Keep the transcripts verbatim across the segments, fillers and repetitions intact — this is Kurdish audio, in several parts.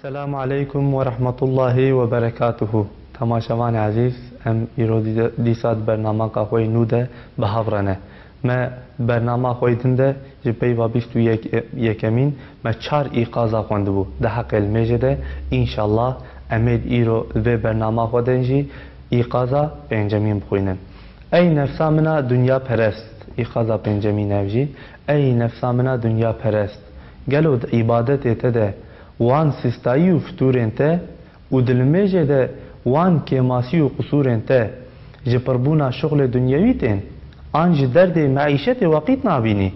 Selamu aleykum ve rahmetullahi ve berekatuhu. Temaşevanê ezîz, em îro dî-, dîsa di bernamaka xwe yê nû de bi hev re ne. Me bernama xwe yê din de ji peyva bîst û yek, yekemîn me çar îqaza xwendibû. Di heqê limêjê de, înşallah, em ê di îro di vê bernama xwe de jî îqaza pêncemîn bixwînin. Ey nefsa min a dunyaperest, îqaza pêncemîn ev jî, ey nefsa min a dunyaperest, gelo di îbadetê te de wan sistayî û fitûrên te û di limêjê de wan kêmasî û qisûrên te ji pirbûna şixulê dunyewî tên, an ji derdê meîşetê weqît nabînî?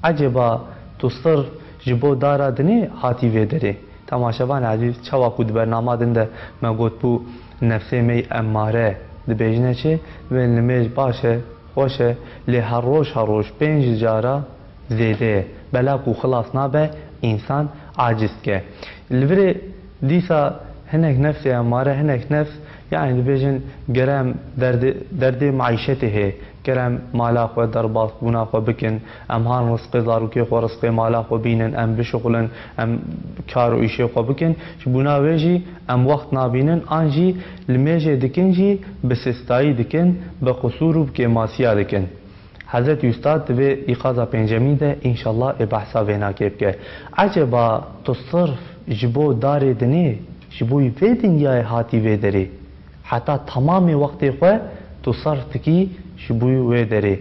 Ecêba tu sirf ji bo dara dinê hatî vê derê? Temaşevanê ezîz, çawa ku di bernama din de me gotbû, nefsê me yê emmare dibêjine çi? Vê limêj baş e, xweş e, lê her roj her roj pênc cara zêde ye. Bela ku xilas nabe, însan aciz dike. Li virê dîsa hinek nefsê emmare, hinek nefs, yanî dibêjin, gere em derdê, derdê maîşetê hê, gere em mala xwe, derbasbûna xwe bikin, em han rizqê zarokê xwe, rizqê mala xwe bînin, em bişixulin, em kar û îşê xwe bikin. Ji bona wê jî em wext nabînin, an jî limêjê dikin jî bi sistayî dikin, bi qisûr û bi kêmasiya dikin. Hezretî Ustad di vê îqaza pêncemîn de înşallah ê behsa vênakê bike. Ecêba tu sirf ji bo darê dinê, ji bo vê dinyayê hatî vê derê? Heta temamê wextê xwe tu serf dikî ji bo wê derê.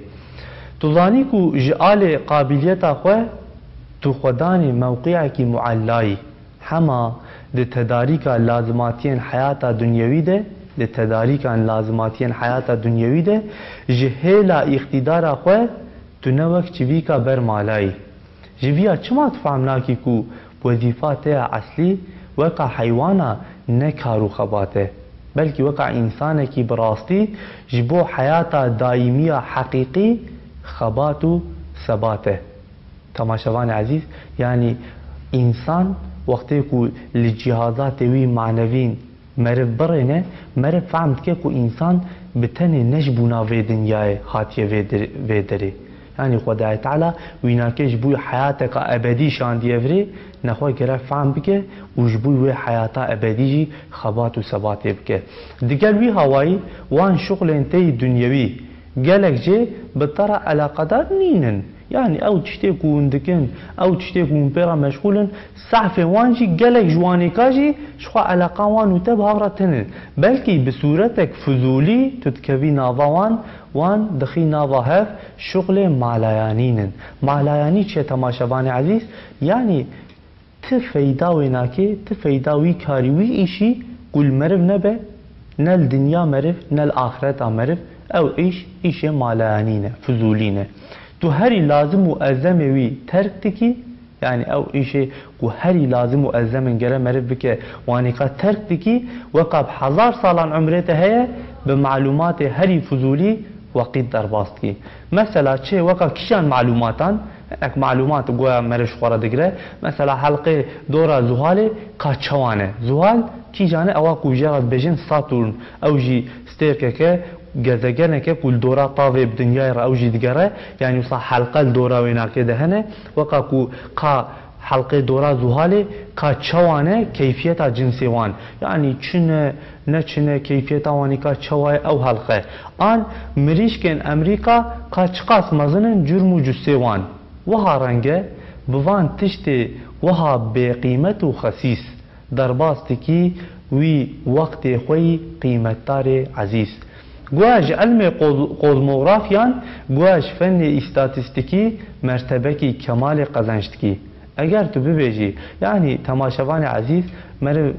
Tu zanî ku ji alê qabîliyeta xwe tu xwe danî mewqiyekî muellayî. Hema di tedarîka lazimatiyên heyata dunyewî de, di tedarîkan lazimatiyên heyata dunyewî de ji hêla îqtîdara xwe tu ne wek çivîka ber malayî. Ji viya çima tu fehm nakî ku wezîfa te ya eslî weka heywana ne kar û xebat e, belkî weka însanekî bi rastî ji bo heyata dayîmiya heqîqî xebat û sebat e? Temaşevanê ezîz, yanî însan wextê ku li cîhazatê wî manevîn meriv birêne, meriv fehm dike ku însan bi tenê ne ji bona vê dinyayê hatiye vê dir-, vê derê. Yanî Xwedayê Teala wî nake ji bo heyateka ebedî şandiye virê, nexwe gere fehm bike û ji bo wê heyata ebedî jî xebat û sebatê bike. Digel wî hawayî wan şixulên te yî dunyewî gelek jê bi te re eleqedar nînin. Yanî ew tiştê ku hûn dikin, ew tiştê ku hûn pê re meşxûl in, sehfên wan jî gelek ji wanêka jî ji xwe eleqa wan û te bi hev re tinin. Belkî bi sûretek fizûlî tu dikevî nava wan, wan dixî nava hev, şixulê malayanîn in. Malayanî çi ye temaşevanê ezîz? Yanî ti feyda wê nake, ti feyda wî karî, wî îşî ku li meriv nebe, ne li dinya meriv, ne li axireta meriv, ew îş, îşê malayanî ne, fizûlî ne. Tu herî lazim û elzemê wî terk dikî, yanî ew îşê ku herî lazim û elzem in gere meriv bike, wanêka terk dikî, weka bi hezar salan umrê te heye, bi malûmatê herî fizûlî weqît derbas dikî. Mesela çi, weka kîjan malûmatan, hinek malûmat goya meriv ji xwe re digire. Mesela helqê dora Zuhalê ka çawa ne? Zuhal kîjan e? Ewa ku jê re dibêjin Saturn, ew jî stêrkeke, gezegeneke ku li dora tavê bi dinyayê re ew jî digere. Yanî wisa helqe li dora wê nake de hene. Weka ku ka helqê dora Zuhalê ka çawa ne, keyfiyeta cinsê wan. Yanî çi ne, ne çi ne, keyfiyeta wanîka çawa ye, ew helqe. An mirîşkên Emerîka ka çiqas mezin in, curm û cusê wan. Wiha reng e, bi van tiştê wiha bêqîmet û xesîs derbas dikî wî wextê xwe yî qîmetdarê ezîz. Goya ji ilmê koz-, kozmografyan, goya ji fenê îstatîstîkî mertebekî kemalê qezenc dikî. Eger tu bibêjî, yanî temaşevanê ezîz, meriv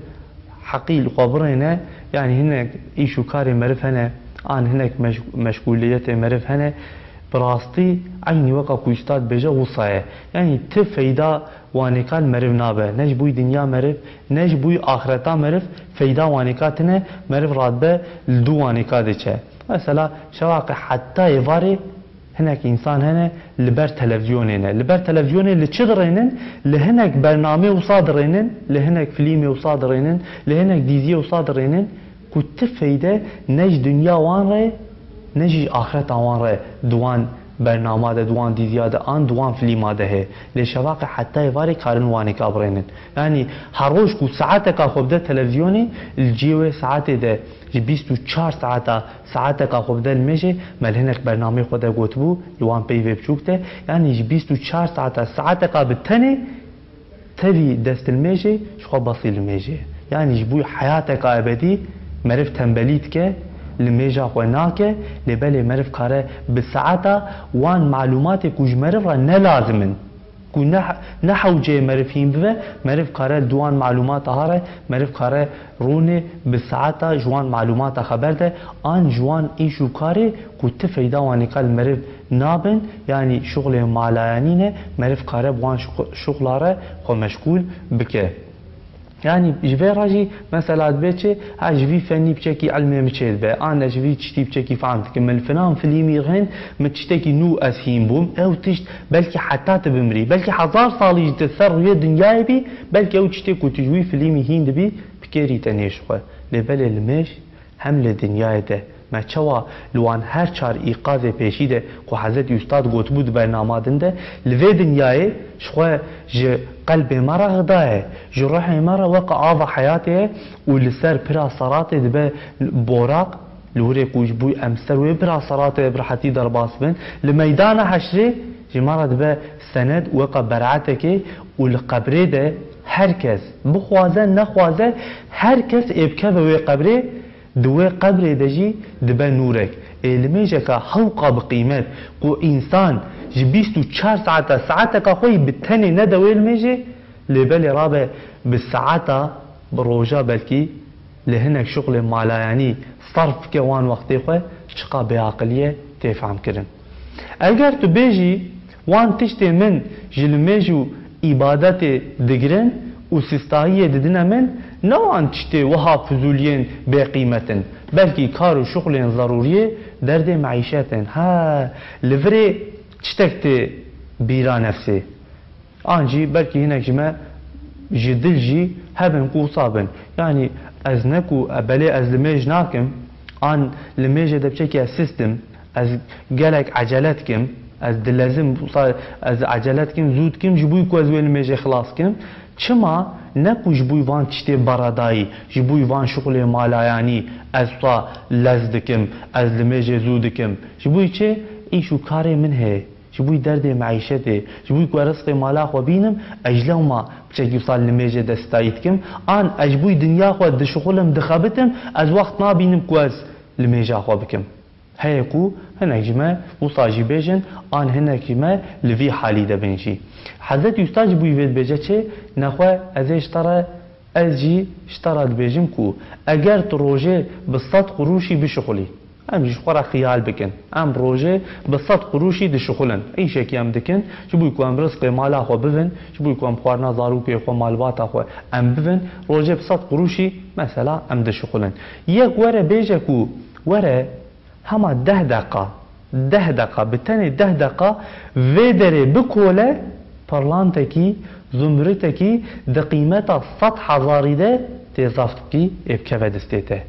heqî li xwe birêne, yanî hinek îş û karê meriv hene, an hinek meş-, meşgûliyetê meriv hene, bi rastî eynî weka ku Ustad dibêje wisa ye. Yanî ti feyda wanêka li meriv nabe. Ne ji bo dinya meriv, ne ji bo axireta meriv, feyda wanêka tine, meriv radibe li du wanêka diçe. Mesela şewa qe heta êvarê hinek însan hene li ber televîzyonê ne. Li ber televîzyonê li çi dirênin? Li hinek bernamê wisa dirênin, li hinek filîmê wisa dirênin, li hinek dîziyê wisa dirênin ku ti feyde ne ji dinya wan re, ne jî ji axireta wan re di wan Bernama de, di wan dîziya de an di wan filîma de heye. Lê şevaqa heta êvarê karin wanêka birênin. Yanî her roj ku saeteka xwe bide televîzyonê, li cihê wê saetê de ji bîst û çar saeta saeteka xwe bide limêjê, me li hinek bernameyê xwe de gotibû, li wan peyvê biçûk de, yanî ji bîst û çar saeta saeteka bi tenê tevî destlimêjê, ji xwe besî limêjê. Yanî ji bo heyateka ebedî meriv tembelî dike, limêja xwe nake, lê belê meriv kare bi saeta wan malûmatê ku ji meriv re ne lazim in, ku ne, ne hewceyê meriv hîn bibe, meriv kare li wan malûmata ha re, meriv kare rûnê bi saeta ji wan malûmata xeber de, an ji wan îş û karê ku ti feyda wanêka li meriv nabin, yanî şuxlê malayanî ne, meriv kare bi wan şuxu-, şuxla re xwe meşgûl bike. Yanî ji vê re jî mesela dibe çi, ha ji vî fenî biçekî ilmê min çêdibe, an ez ji vî tiştî biçekî fehm dikim, min li filan filîmî rind min tiştekî nû ez hîn bûm, ew tişt belkî heta tu bimirî, belkî hezar salî ji te ser rûyê dinyayê bî, belkî ew tiştê ku tu ji wî filîmî hîn dibî, bi kêrî te nêşixwe. Lê belê limêj hem li dinyayê de me çawa li wan her çar îqazê pêşî de ku Hezretî Ustad gotibû di bernama din de, li vê dinyayê ji xwe ji qelbê me re xidaye, ji ruhê me re weke ava heyatê ye û li ser pira seratê dibe boraq, li wirê ku ji bo em ser wê pira seratê bi rehetî derbas bin, li meydana heşrê ji me re dibe sened weke bereetekê û li qebrê de her kes bixwaze nexwaze, her kes ê bikeve wê qebrê, di wê qebrê de jî dibe nûrek. Ê limêjeka hewqa bi qîmet ku însan ji bîst û çar saeta saeteka xwe yî bi tenê nede wê limêjê, lê belê rabe bi saeta, bi roja belkî li hinek şuxlê malayanî sarf bike wan wextê xwe, çiqa bêaqilî ye tê fehmkirin. Eger tu bêjî, wan tiştê min ji limêj û îbadetê digirin û sistahiyê didine min, ne wan tiştê wiha fizûliyên bêqîmet in, belkî kar û şuxlên zerûriyê derdê meîşet in. He, li virê tiştek tê bîra nefsê. An jî belkî hinek ji me ji dil jî hebin ku wisa bin. Yanî ez ne ku, e, belê ez limêj nakim, an limêjê de biçekî ez sist im, ez gelek ecele dikim, ez dilezim, wisa ez ecele dikim, zû dikim, ji bo ku ez wê limêjê xilas kim. Çima? Ne ku ji bo van tiştê beredayî, ji bo van şuxulê malayanî ez wisa lez dikim, ez limêjê zû dikim. Ji bo çi? Îş û karê min heye. Ji bo derdê meîşetê, ji bo ku rizqê mala xwe bînim, ez ji lewma biçekî wisa limêjê de sitayî dikim, an ez ji bo dinya xwe dişuxilim, dixebitim, ez wext nabînim ku ez limêja xwe bikim. Heye ku hinek ji me wisa jî bêjin, an hinek ji me li vî halî de bin jî. Hezretî Usta ji bo vê dibêje çi? Nexwe ez ê ji te re Ez jî ji te re dibêjim ku eger tu rojê bi sed qurûşî bişuxulî, em jî ji xwe re xiyal bikin, em rojê bi sed qurûşî dişuxulin, îşekî em dikin, ji bo ku em rizqê mala xwe bibin, ji bo ku em xwarina zarokê xwe, malbata xwe em bibin, rojê bi sed qurûşî mesela em dişuxulin. Yek were bêje ku, were, Hema deh deqa, deh deqa, bi tenê deh deqa vê derê bikole, pirlantekî, zumritekî di qîmeta sed hezarî de tê zeft bikî, ê bikeve destê te.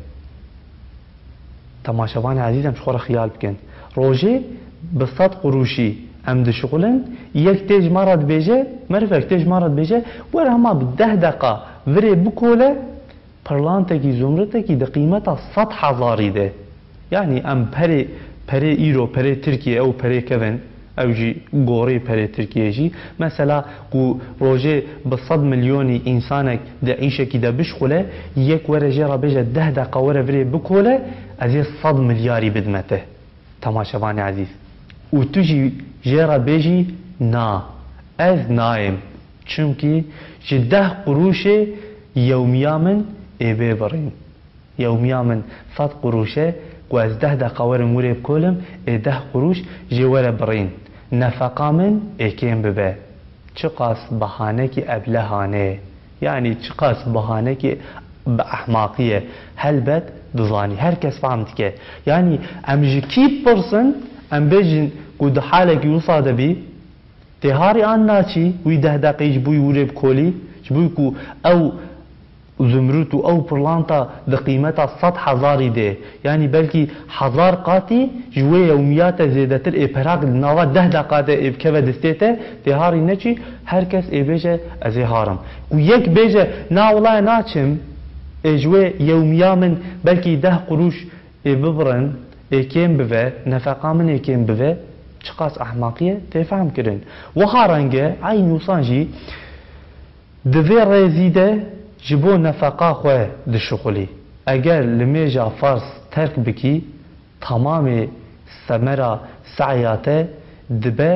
Temaşevanê ezîz, em ji xwe re xiyal bikin. Rojê bi sed qurûşî em dişixulin, yek tê ji me re dibêje, merivek tê ji me re dibêje, were hema bi deh deqa virê bikole, Pirlantekî, zumritekî di qîmeta sed hezarî de. Yanî em perê, perê îro, perê Tirkiyê, ew perê kevin, ew jî gorê perê Tirkiyê jî. Mesela ku rojê bi sed milyonî însanek di îşekî de bişxule, yek were jê re bêje deh deqa were virê bikole, ez ê sed milyarî bidime te. Temaşevanê ezîz. Û tu jî jê re bêjî, na, ez nayêm. Çimkî ji deh qurûşê yewmiya min ê bê birîn. Yewmiya min sed qurûş e, ku ez deh deqa werim wirê bikolim, ê deh qurûş jê were birîn. Nefeqa min ê kêm bibe. Çiqas bahanekî eblehane ye. Yanî çiqas bahanekî bi ehmaqî ye. Helbet dizanî. Her kes fehm dike. Yanî em ji kî bipirsin, em bêjin ku di halekî wisa de bî, tê harî an naçî, wî deh deqeyî ji bo wî wirê bikolî, ji bo ku ew zumrût û ew pirlanta di qîmeta sed hezarî de, yanî belkî hezar qatî ji wê yewmiya te zêdetir ê peraq di nava deh deqa de ê bikeve distê te, tê harî neçî, her kes ê bêje, ez ê harim. Ku yek bêje, na welaye naçim, ê ji wê yewmiya min belkî deh qurûş ê bibirin, ê kêm bive, nefeqa min ê kêm bive, çiqas ehmaqî ye, tê fehm kirin. Wiha renge, eynî wisa jî, di vê rêzî de ji bo nefeqa xwe dişuxulî. Eger limêja ferz terk bikî, temamê semera seya te dibe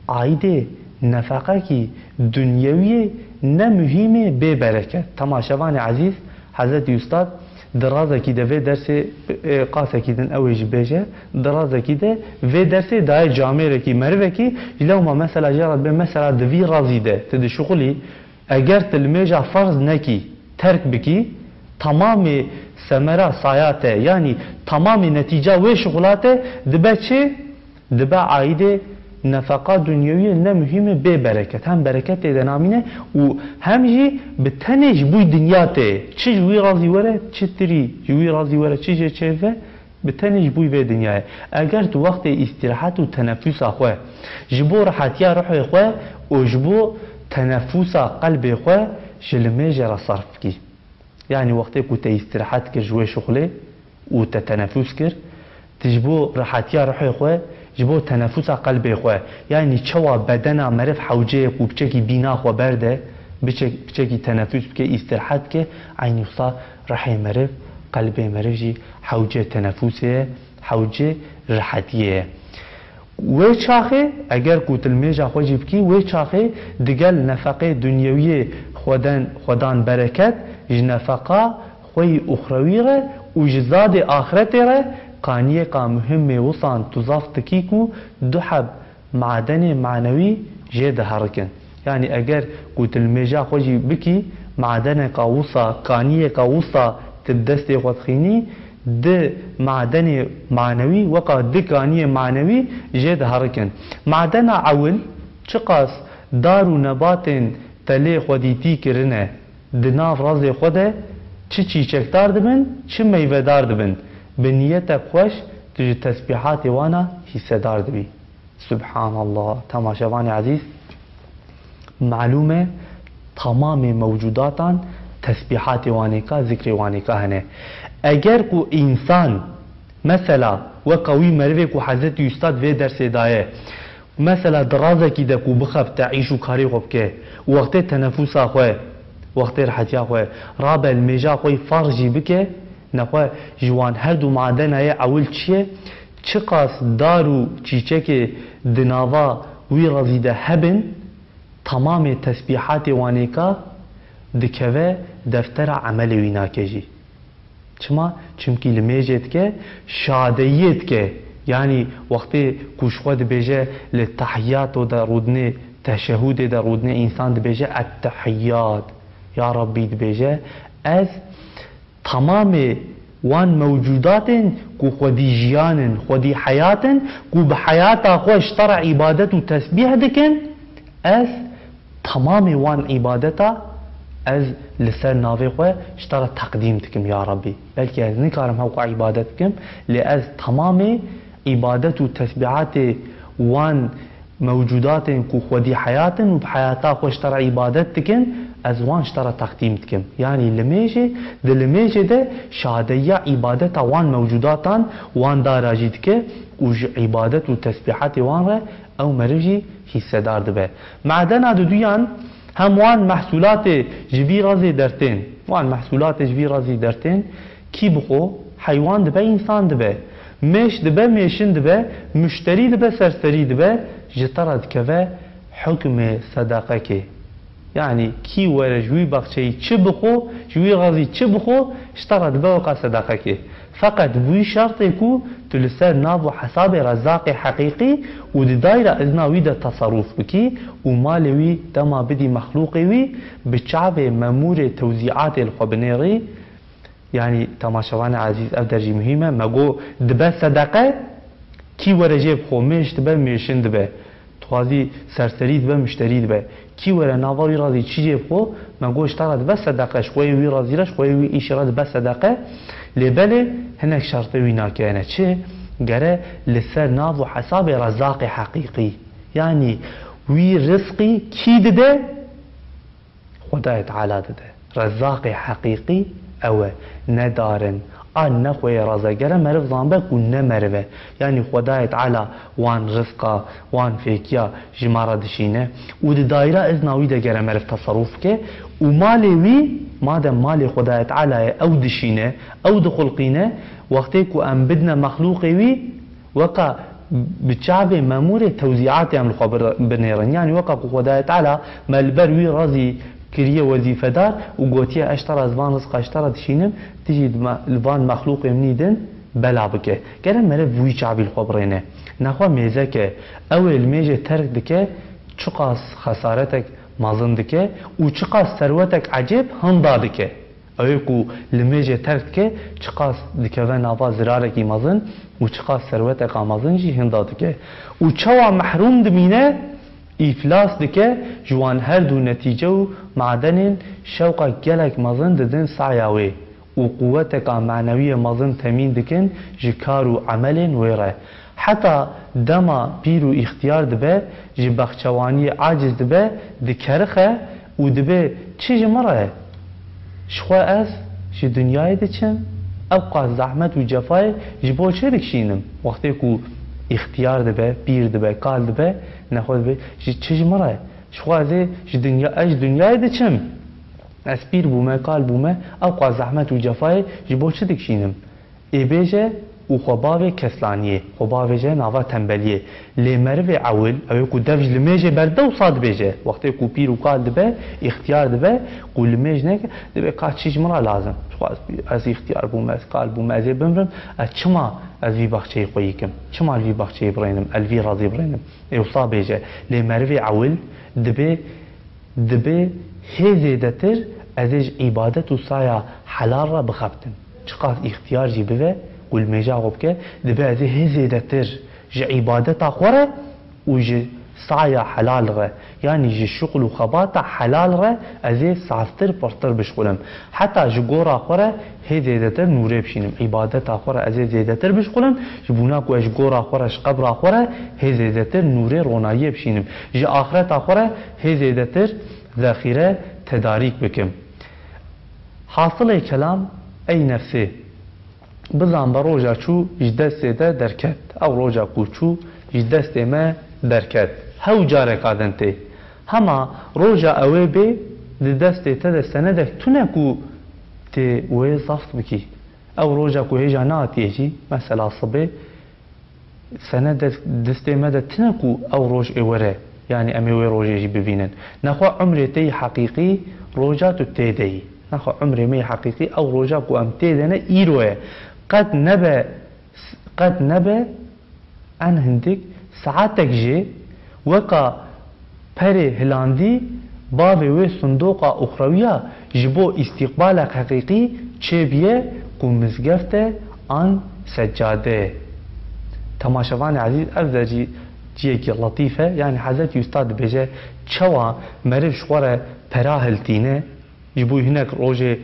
aîdê nefeqekî dunyewiyê ne muhîmê bê bereket. Temaşevanê ezîz, Hezretî Ustad di razekî de vê dersê, ê, qasekî din ew ê jî bêje, di razekî de vê dersê daye camêrekî, merivekî, ji lewma mesela jê re dibe mesela di vî razî de tu dişuxulî, eger tu limêja ferz nekî, terk bikî, temamê semera saya te, yanî temamê netîca wê şixula te dibe çi? Dibe aîdê nefeqa dunyewiyê ne muhîmê bê bereket. Hem bereket tê de namîne û hem jî bi tenê ji bo dinya tê. Çi ji wî razî were, çi tirî ji wî razî were, çi jê çêve, bi tenê ji bo vê dinyayê. Eger tu wextê îstîrehet û tenefûsa xwe ji bo rehetiya ruhê xwe û ji bo tenefûsa qelbê xwe ji limêjê re serf bikî. Yanî wextê ku te îstîrehet kir ji wê şixulê û te tenefûs kir, tu ji bo rehetiya ruhê xwe, ji bo tenefûsa qelbê xwe, yanî çawa bedena meriv hewce ye ku piçekî bîna xwe berde, biçek-, piçekî tenefûs bike, îstîrehet bike, eynî wisa ruhê meriv, qelbê meriv jî hewcê tenefûsê ye, hewcê rehetiyê ye. Wê çaxê, eger ku tu limêja xwe jî bikî, wê çaxê digel nefeqê dunyewiyê xweden, xwedan bereket, ji nefeqa xwe yî uxrewî re û ji zadê axretê re qaniyêka muhimê wisan tu zaf dikî ku du heb madenê manewî jê diherikin. Yanî eger ku tu limêja xwe jî bikî, madeneka wisa, kaniyeka wisa tu bi destê xwe dixînî, di madenê manewî, weka di kaniyê manewî jê diherikin. Madena ewil, çiqas dar û nebatên te lê xwedîtî kirine, di nav razê xwe de çi çîçekdar dibin, çi meyvedar dibin. Bi niyetek xweş tu ji tesbîhatê wana hîsedar dibî. Subhanallah, temaşevanê ezîz, malûm e, tamamê mewcudatan tesbîhatê wanêka, zikrê wanêka hene. Eger ku însan, mesela, weka wî merivê ku Hezretî Ustad vê dersê daye, mesela, di razekî de ku bixebite, îş û karê xwe bike, wextê tenefûsa xwe, wextê rehetiya xwe, rabe limêja xwe yî ferz jî bike, nexwe ji wan her du madena yê ewil çi ye? Çiqas dar û çîçekê di nava wî razî de hebin, temamê tesbîhatê wanêka dikeve deftera emelê wî nake jî. Çima? Çimkî limêjê dike, şadeyiyê dike. Yanî wextê ku ji xwe dibêje li tehiyato de rûdinê, teşehûdê de rûdinê însan dibêje, "Ettehiyyat." Ya Rabbî dibêje, ez temamê wan mewcûdatên ku xwedî jiyan in, xwedî heyat in, ku bi heyata xwe ji te re îbadet û tesbîh dikin, ez temamê wan îbadeta ez li ser navê xwe ji te re teqdîm dikim, ya Rabbî. Belkî ez nikarim hewqa îbadet bikim, lê ez temamê îbadet û tesbîhatê wan mewcûdatên ku xwedî heyat in û bi heyata xwe ji te re îbadet dikin, ez wan ji te re teqdîm dikim. Yanî limêjê, di limêjê de şadeyiya îbadeta wan mewcûdatan, wan dara jî dike û ji îbadet û tesbîhatê wan re ew meriv jî hîsedar dibe. Madena diduyan, hem wan mehsûlatê ji vî razê dertên, wan mehsûlatê ji vî razî dertên, kî bixwe, heywan dibe, însan dibe, mêş dibe, mêşin dibe, muşterî dibe, serserî dibe, ji te re dikeve hukmê sedaqekê. Yanî kî were ji wî baxçeyî çi bixwe, ji wî razî çi bixwe, ji te re dibe weka sedaqekê. Feqet bi wî şertê ku tu li ser nav û hesabê Rezzaqê heqîqî û di dayra izna wî de teserruf bikî û malê wî dema bidî mexlûqê wî, bi çavê memûrê tewzîatê li xwe binêrî, Yanî, temaşevanê ezîz, ev der jî muhîm e. Me got, dibe sedeqe, kî were jê bixwe, mêş dibe, mêşin dibe. Xwazî serserî dibe, muşterî dibe. Kî were nava wî razî çi jê bixwe, me got ji te re dibe sedeqe, ji xweyê wî razî re, ji xweyê wî îşê re dibe sedeqe. Lê belê hinek şertê wî nakeyene. Çi? Gere li ser nav û hesabê Rezzaqê heqîqî. Yanî wî rizqî kî dide? Xwedayê Teala dide. Rezzaqê heqîqî ew e. Ne dar in. A ne xweyê raz e. Gere meriv zanbe ku ne meriv e. Yanî Xwedayê Teala wan rizqa, wan fêkiya ji me re dişîne. Û di dayîra izna wî de gere meriv teserûf bike. Û malê wî, madem malê Xwedayê Teala ye, ew dişîne, ew dixulqîne, wextê ku em bidine mexlûqê wî, weka bi çavê memûrê tewzîatê em li xwe bir-, binêrin. Yanî weka ku Xwedayê Teala me li ber wî razî kiriye wezîfedar û gotiye, ez ji te re, ez van rizqa ji te re dişînim, tu jî di me-, li van mexlûqê min î din bela bike. Gere meriv bi wî çavî li xwe birêne. Nexwe mêzek e. Ew ê li mêjê terk dike, çiqas xesaretek mezin dike û çiqas serwetek ecêb hinda dike. Ew ê ku li mêjê terk dike, çiqas dikeve nava zirarekî mezin û çiqas serweteka mezin jî hinda dike. Û çawa mehrûm dimîne, îflas dike, ji wan her du netîce û madenên şewqa gelek mezin didin saya wê û quweteka manewî yê mezin temîn dikin ji kar û emelên wê re. Heta dema pîr û îxtiyar dibe, ji bexçewaniyê aciz dibe, dikerixe û dibe, çi ji min re? Ji xwe ez ji dinyayê diçim, ew qas zehmet û cefayê ji bo çi dikişînim? Wextê ku îxtiyar dibe, pîr dibe, kal dibe, nexwe dibe, ji çi ji min re? Ji xwe ez ê ji dinya, ez ji dinyayê diçim. Ez pîr bûme, kal bûme, ew qas zehmet û cefayê ji bo çi dikişînim? Ê bêje û xwe bavê keslaniyê, xwe bavêje nava tembeliyê. Lê merivê ewil, ew ê ku dev ji limêjê berde wisa dibêje. Wextê ku pîr û kal dibe, îxtiyar dibe, ku limêj neke, dibe ka çi ji min re lazim? Ji xwe ez, ez îxtiyar bûme, ez kal bûme, ez ê bimrim, ez çima ez vî baxçeyê xwe yî kim? Çima li vî baxçeyê birênim, ez li vî razî birênim? Ê wisa bêje. Lê merivê ewil dibe Dibe hê zêdetir ez ê ji îbadet û saya helal re bixebtim. Çiqas îxtiyar jî bibe, ku limêja xwe bike, dibe ez ê hê zêdetir ji îbadeta xwe re û ji saya helal re, yanî ji şuxul û xebata helal re ez ê saftir, pirtir bişxulim. Heta ji gora xwe re hê zêdetir nûrê bişînim. Îbadeta xwe re ez ê zêdetir bişxulim, ji bona ku ez ji gora xwe re, ji qebra xwe re hê zêdetir nûrê ronahiyê bişînim. Ji axireta xwe re hê zêdetir zexîre tedarîk bikim. Hasilê kelam, ey nefsê, bizan be roja çû ji destê te derket. Ew roja ku çû ji destê me derket. Hew careka din tê. Hema roja ewê bê di destê te de senedek tune ku tê wê zaft bikî. Ew roja ku hêja nehatiye jî, mesela sibê, sene dest-, destê me de tune ku ew roj ê were, yanî em ê wê rojê jî bibînin. Nexwe umrê te yî heqîqî roja tu tê de yî. Nexwe umrê me yî heqîqî ew roja ku em tê de ne, îro ye. Qet nebe, qet nebe en hindik saetek jê weka perê hilandî bavê wê sindoqa uxrewiya ji bo îstîqbalek heqîqî çêbiye ku mizgeft e an seccade. Temaşevanê ezîz, ev de jî ciyekî letîf e, yanî Hezretî Ustad dibêje, çawa meriv ji xwe re pera hiltîne, ji bo hinek rojê,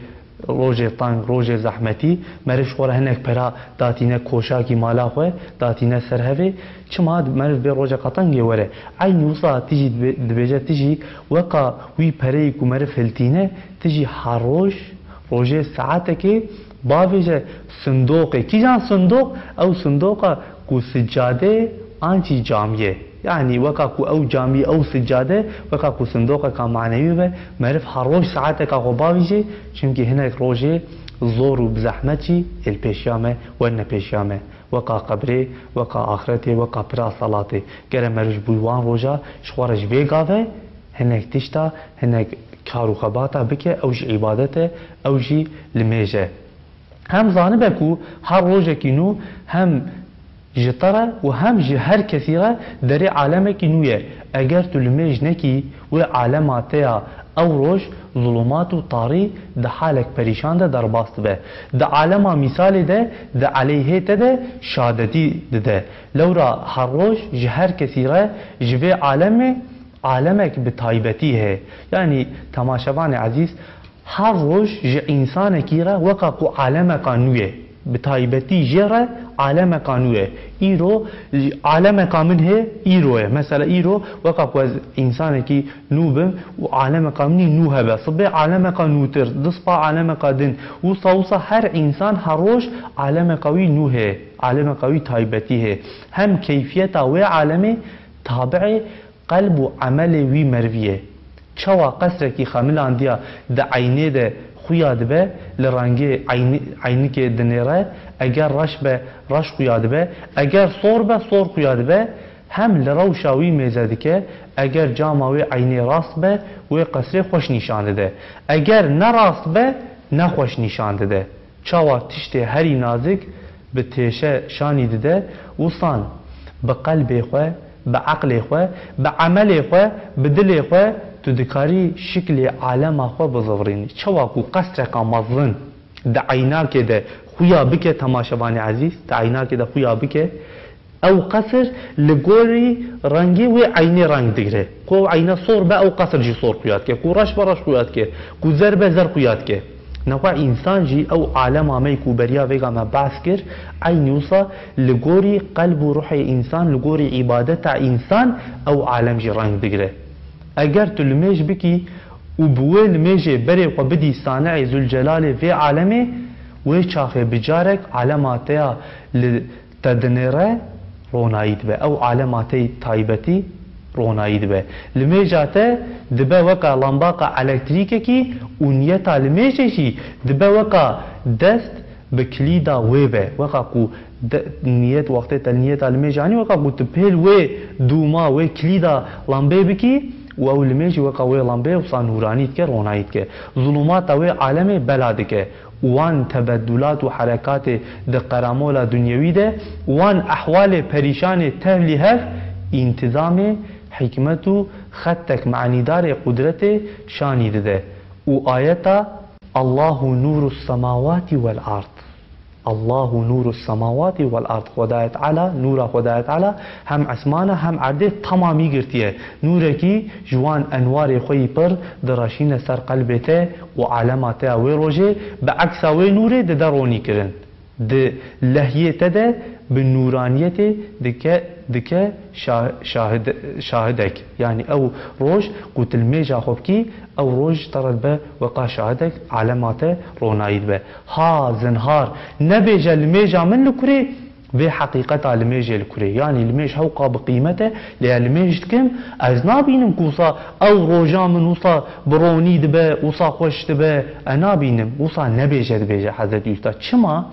rojê teng, rojê zehmetî, meriv ji xwe re hinek pera datîne koşakî mala xwe, datîne ser hevê. Çima meriv bê rojeka tengê were? Eynî wisa tijî dibe-, dibêje, tijî weka wî pereyê ku meriv hiltîne, tijî her roj, rojê saetekê bavêje sindoqê. Kîjan sindoq? Ew sindoqa ku sicadê an jî camiyê. Yanî weka ku ew camî, ew sicade, weka ku sindoqeka manewî be, meriv her roj saeteka xwe bavêje, çimkî hinek rojê zor û bi zehmet jî ê li pêşiya me, werne pêşiya me. Weka qebrê, weka axretê, weka pira selatê. Gere meriv ji bo wan roja ji xwe re ji vê gave hinek tişta, hinek kar û xebata bike, ew jî îbadet e, ew jî limêj e. Hem zanibe ku her rojekî nû hem Ji te re û hem ji her kesî re derê alemekî nû ye. Eger tu limêj nekî wê alema te ya ew roj, zulumat û tarî di halek perîşan de derbas dibe. Di alema mîsalê de di eleyhê te de şadetî dide. Lewra her roj ji her kesî re ji vê alemê alemek bi taybetî heye. Yanî temaşevanê ezîz, her roj ji însanekî re weka ku alemeka nû ye. Bi taybetî jê re alemeka nû ye. Îro alemeka min hê, îro ye. Mesela îro weka ku ez însanekî nû bim û alemeka min î nû hebe. Sibê alemeka nûtir, dispa alemeka din. Wisa, wisa her însan her roj alemeka wî nû hê, alemeka wî taybetî hê. Hem keyfiyeta wê alemê tabiê qelb û emelê wî merivî ye. Çawa qesrekî xemilandiya di eynê de xuya dibe, li rengê eyni-, eynikê dinêre, eger reş be, reş xuya dibe, eger sor be, sor xuya dibe, hem li rewşa wî mêze dike, eger cama wê eynê rast be, wê qesrê xweş nîşan dide. Eger ne rast be, ne xweş nîşan dide. Çawa tiştê herî nazik bi têşe şanî dide, wisan bi qelbê xwe, bi eqlê xwe, bi emelê xwe, bi dilê xwe tu dikarî şiklê alema xwe bizivirînî. Çawa ku qesreka mezin di eynakê de xuya bike, temaşevanê ezîz, di eynakê de xuya bike, ew qesir li gorî rengê wê eynê reng digire. Ku ew eyne sor be, ew qesir jî sor xuya dike. Ku reş be, reş xuya dike. Ku zer be, zer xuya dike. Nexwe însan jî ew alema me ku beriya vêga me behs kir, eynî wisa li gorî qelb û ruhê însan, li gorî îbadeta însan ew alem jî reng digire. Eger tu limêj bikî û bi wê limêjê berê xwe bidî Sani'ê Zülcelalê vê alemê, wê çaxê bi carek alema te ya li te dinêre ronayî dibe. Ew alema te yî taybetî ronayî dibe. Limêja te dibe weka lambaka elektrîkekî û niyeta limêjê jî dibe weka dest bi kilîda wê be. Weka ku de-, niyet, wextê te niyeta limêjê anî, weka ku tu pêl wê dûma, wê kilîda lambê bikî û ew limêj jî weka wê lambê wisa nûranî dike, ronayî dike. Zulûmata wê alemê bela dike. Wan tebedulat û herekatê di qeramola dunyewî de, wan ehwalê perîşanê tevlî hev, întizamê, hikmet û xettek manîdarê qudretê şanî dide. Û ayeta "Allahu nûru semawatî wel ard." "Allahu nûru semawatî wel ard." Xwedayê Teala, nûra Xwedayê Teala hem esmana hem erdê temamî girtiye. Nûrekî ji wan enwarê xwe yî pir direşîne ser qelbê te û alema te ya wê rojê, bi eksa wê nûrê dide ronîkirin. Di lehyê te de bi nûraniyetê dike, dike şah-, şahid-, şahidek. Yanî ew roj ku tu limêja xwe bikî, ew roj ji te re dibe weka şahidek, alema te ronayî dibe. Ha zinhar, nebêje limêja min li kurê, vê heqîqeta limêjê li kurê. Yanî limêj hewqa bi qîmet e, lê ez limêj dikim, ez nabînim ku wisa ew roja min wisa bi ronî dibe, wisa xweş dibe, ez nabînim. Wisa nebêje dibêje Hezretî Usta. Çima?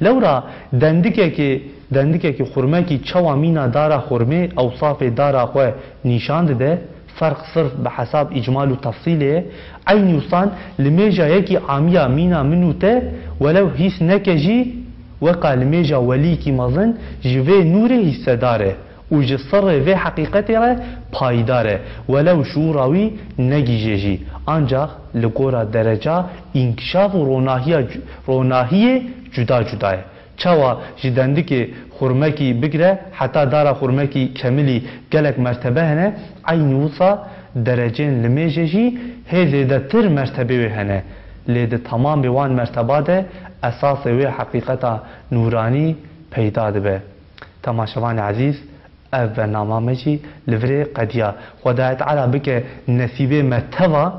Lewra dendikekê, dendikekî xurmekî çawa mîna dara xurmê, ewsafê dara xwe nîşan dide, ferq sirf bi hesab îcmal û tefsîlê ye. Eynî wisan limêja yekî amiya mîna min û te, welew hîs neke jî, weka limêja welîkî mezin ji vê nûrê hîssedar e û ji sirrê vê heqîqetê re payîdar e, welew şiûra wî negihîje jî. Ancax li gora dereca înkişaf û ronahiya cu-, ronahiyê cuda cuda ye. Çawa ji dendikê xurmekî bigre heta dara xurmekî kemilî gelek mertebe hene, eynî wisa derecên limêjê jî hê zêdetir mertebê wê hene. Lê di temamê wan merteba de esasê wê heqîqeta nûranî peyda dibe. Temaşevanê ezîz, ev bernama me jî li virê qediya. Xwedayê Teala bike nesîbê me teva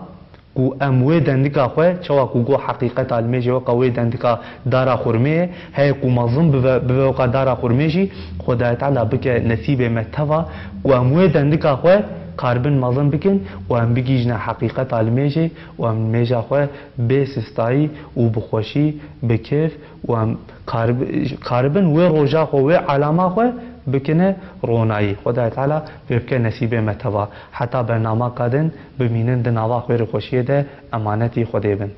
ku em wê dendika xwe, çawa ku got heqîqeta limêjê weka wê dendika dara xurmê ye, heye ku mezin bibe, bibe weka dara xurmê jî, Xwedayê Teala bike nesîbê me teva ku em wê dendika xwe karibin mezin bikin û em bigihîjine heqîqeta limêjê û em limêja xwe bê sistayî û bi xweşî, bi kêf û em karib-, karibin wê roja xwe, wê alama xwe bikine ronayî. Xwedayê Teala vê bike nesîbê me teva. Heta bernamaka din bimînin di nava xêr û xweşiyê de, emanetî Xwedê bin.